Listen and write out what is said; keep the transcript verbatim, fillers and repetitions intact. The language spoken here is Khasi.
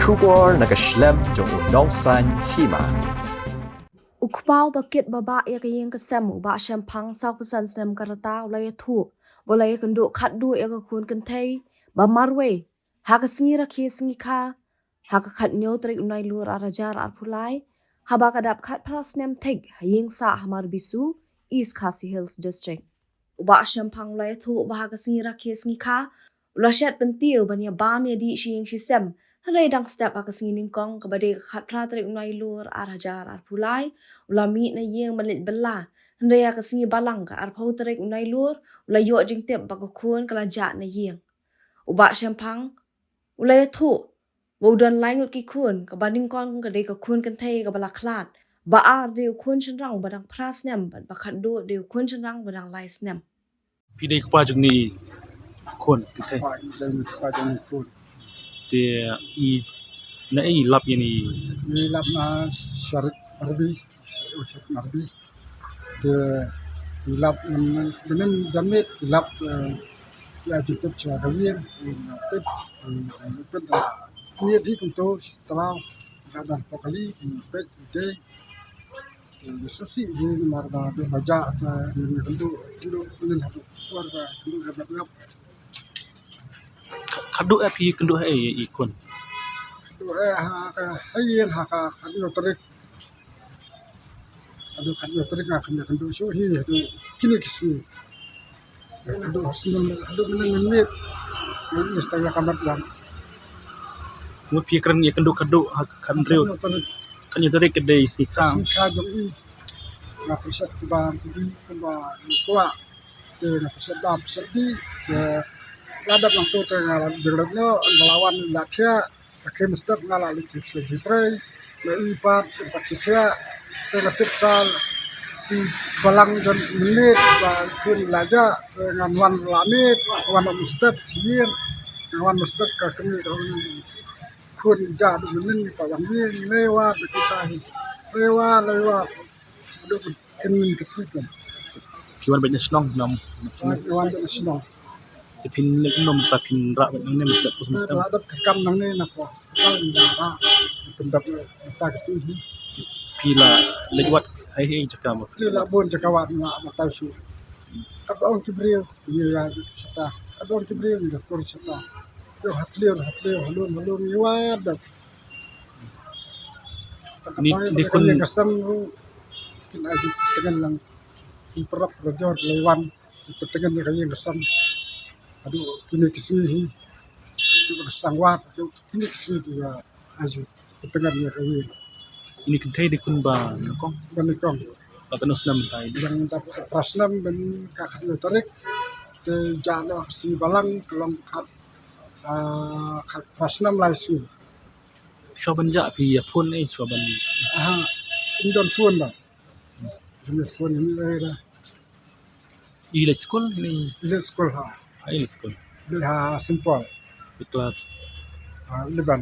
Khubor na ka shlem jong u nongsan hima. U kpa uba kit ba bah ïa ka ïing ka sem, u Bah Shemphang, sawphew san snem ka rta, u la ïathuh ba u la ïakynduh khatduh ïa ka khun kynthei ba marwei ha ka sngi rakhe sngi kha, ha ka khathynñiew tarik u Nailur ar hajar arphew lai, haba ka dap khatphra snem thik ha ïing sah ha Marbisu, East Khasi Hills District. U Bah Shemphang u la ïathuh ba ha ka sngi rakhe sngi kha u la shet pyntiew ban ïa bam ïa dih shi ïing shi sem, hynrei dang step ha ka sngi nyngkong kaba dei ka khatphra tarik u Nailur ar hajar arphew lai, u la mih na ïing ban leit bylla, hynrei ha ka sngi balang ka arphew tarik u Nailur u la ïoh jingtip ba ka khun ka la jah na ïing. U Bah Shemphang u la ïathuh ba u don lai ngut ki khun, kaba nyngkong ka dei ka khun kynthei kaba la khlad, ba ar dei u khun shynrang ba dang phra snem, bad ba khatduh dei u khun shynrang ba dang lai snem. Phi dei kpa jong ne i khun kynthei? Phi dei kpa jong ne i khun. Te i na ei i lap ïa ne i? I lap na Sharif Marbi, Sharif Marbi. Te i lap mynnin, mynnin janmiet i lap, eh, ïa jingtip sha ka ïing, i tip, i tip da miet hi kumto shi talaw, da dan pokali, i peit i dei. Sasi di mar ba, ba jah ta, ïa kynduh, kynduh mynnin haduh por ba kynduh da ngap ngap. Kha-, khatduh eh phi kynduh ha ei i khun? Khatduh eh ha ka, ha ïing ha ka khatñiew tarik. Haduh khatñiew tarik nga kynduh, kynduh shuh hi haduh kine ki sngi. Haduh snem, haduh mynnin mynmiet. Mynmiet tang ïa ka mat lang. Kumno phi kren ïa kynduh khatduh ha khathynriew? Khathynriew tarik. Khathynriew tarik ka dei sngi kha. Sngi kha jong i. Nga pynshet kumba, kumba, kumba i kwah. Te nga pynshet bam pynshet dih. Te la dep nangto te nga la jinglet noh, nga la wan la thiah. Ka khie mynstep nga la leit sha jingtrei. Nga i pat, i pat ki thiah. Te nga tip sa shi balang jan mynmiet ba khun la jah. Te ngan wan la miet, wan mynstep shi ïing. Nga wan mynstep ka kmie ka khun jah haduh mynnin, i pat wan ïing, lei wad da kita hi. Lei wad, lei wad. Haduh kynnin ka sngi kan. Phi wan beit na shnong, na, na, wan beit na shnong. Te phin leit kumno mynta, phin rah beit nangne mynta, pus mynta? Rah dep ka kam nangne na pos. Ka kam na rah. Pyndap mynta ka sngi hi. Phi la leit wad ha ei ei jaka mo? Phi la bun jaka wad, nga mynta shu. Ka ba ong ki briew, ïa ïa sata. Ka ba ong ki briew, ïa tur sata. Ïa ha tlier, ha tlier, ha lum, ha lum, ïa wad dep. Ni, ni khun ka sam ruh kin ai jingpyntngen lang, kin paralok parajor lei wan, kin pyntngen ïa ka ïing ka sem. Haduh kine ki sngi hi, haduh ka sangwat, haduh kine ki sngi ruh ai jingpyntngen ïa ka ïing. Kine ki kynthei dei khun ba nyngkong? Ba nyngkong. Ba katno snem tai? Dang da phra snem ban ka khatñiew tarik. Te jah noh ka sngi balang ka long khat, ah, khatphra snem lai sngi. Shuwa ban jah phi ïa phone eh, shuwa ban? Aha, ym don phone ba. Ym don phone ym don da. I leit skul ne? I leit skul ha. Ha i leit skul? Leit ha Saint Paul. I klas? Ah, eleven.